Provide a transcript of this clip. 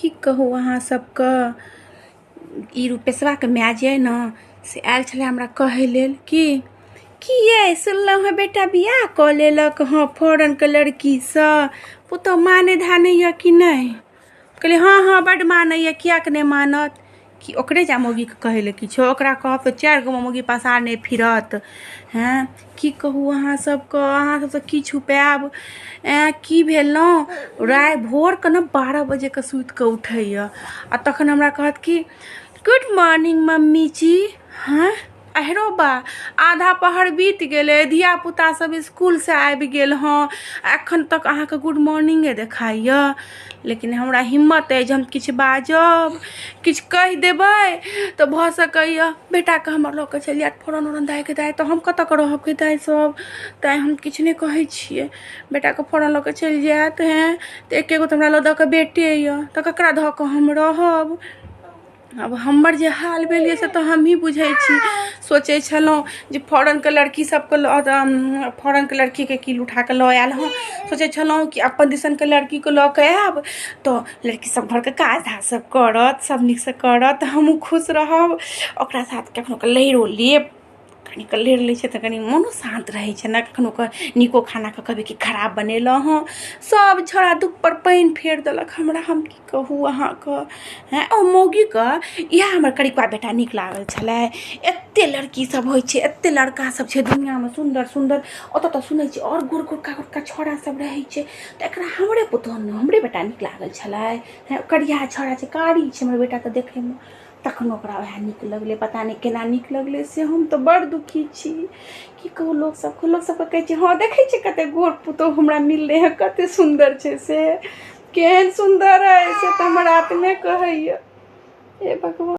की कहू अहाँ सबके, ई रुपेशवाके माय जे अइ ने से आयल छलै हमरा कहै लेल कि की ये सुनलहुँ हँ बेटा बियाह कऽ लेलक हँ फॉरेनके लड़कीसँ, पुतहु मानै धानैए कि नहि? कहलियै हँ हँ बड्ड मानैए, किएक नहि मानत। कि ओकरे जा मौगीके कहै लए किछो, ओकरा कहब तऽ 4 गो मौगी पसारने फिरत। हँ की कहू अहाँ सबके, अहाँ सबसँ की छुपायब। ऐं की भेल ने, राति भोरके ने 12 बजेके सुतिके उठैए आ तखन हमरा कहत कि गुड मॉर्निंग मम्मी जी। हँ अहिरो बा, आधा पहर बीत गेलै, धियापुता सब इसकुलसँ आबि गेल हँ, एखन तक अहाँके गुड मॉर्निंगे देखाइए। लेकिन हमरा हिम्मत अइ जे हम किछु बाजब, किछु कहि देबै तऽ भऽ सकैए बेटाके हमर लऽ कऽ चलि जायत फोरन उरन दाइके दाइ, तऽ हम कतऽ रहब गे दाइ सब। तैँ हम किछु नहि कहै छियै, बेटाके फोरन लऽ कऽ चलि जायत। हेँ तऽ एके गो तऽ हमरा लऽ दऽ कऽ बेटे यऽ, तऽ ककरा धऽ कऽ हम रहब। आब हमर जे हाल भेल यऽ से तऽ हमही बुझै छी। सोचै छलहुँ जे फॉरेनके लड़की सबके लऽ, फॉरेनके लड़कीके की उठाकऽ लऽ आयल हँ। सोचै छलहुँ कि अपन दिसनके लड़कीके लऽ कऽ आयब तऽ लड़की सब घरके काज धाज सब करत, सब नीकसँ करत, हमहूँ खुश रहब। ओकरा साथ कखनो कऽ लड़िओ लेब, कनिके लड़ि लै छै तऽ कनि मोनो शान्त रहै छै ने। कखनो कऽ नीको खानाके कहबै कि खराब बनेलहुँ हँ। सब छौड़ा दुःखपर पानि फेर देलक हमरा, हम की कहू अहाँके। हँ ओ मौगीके इएह हमर करिकबा बेटा नीक लागल छलै। एते लड़की सब होइ छै, एते लड़का सब छै दुनिआँमे सुन्दर सुन्दर, ओतऽ तऽ सुनै छियै आओर गोर गोरका गोरका छौड़ा सब रहै छै, तऽ एकरा हमरे पुतहु हमरे बेटा नीक लागल छलै। हँ करिया छौड़ा छै, कारी छै हमर बेटा तऽ देखैमे, तखनो ओकरा वएह नीक लगलै, पता नहि केना नीक लगलै से। हम तऽ बड़ दुखी छी, की कहू लोक सबके। लोक सबके कहै छै हँ देखै छियै कते गोर पुतोहु हमरा मिललै हँ, कते सुन्दर छै से, केहन सुन्दर अइ से तऽ हमर आत्मे कहैया। हे भगवान।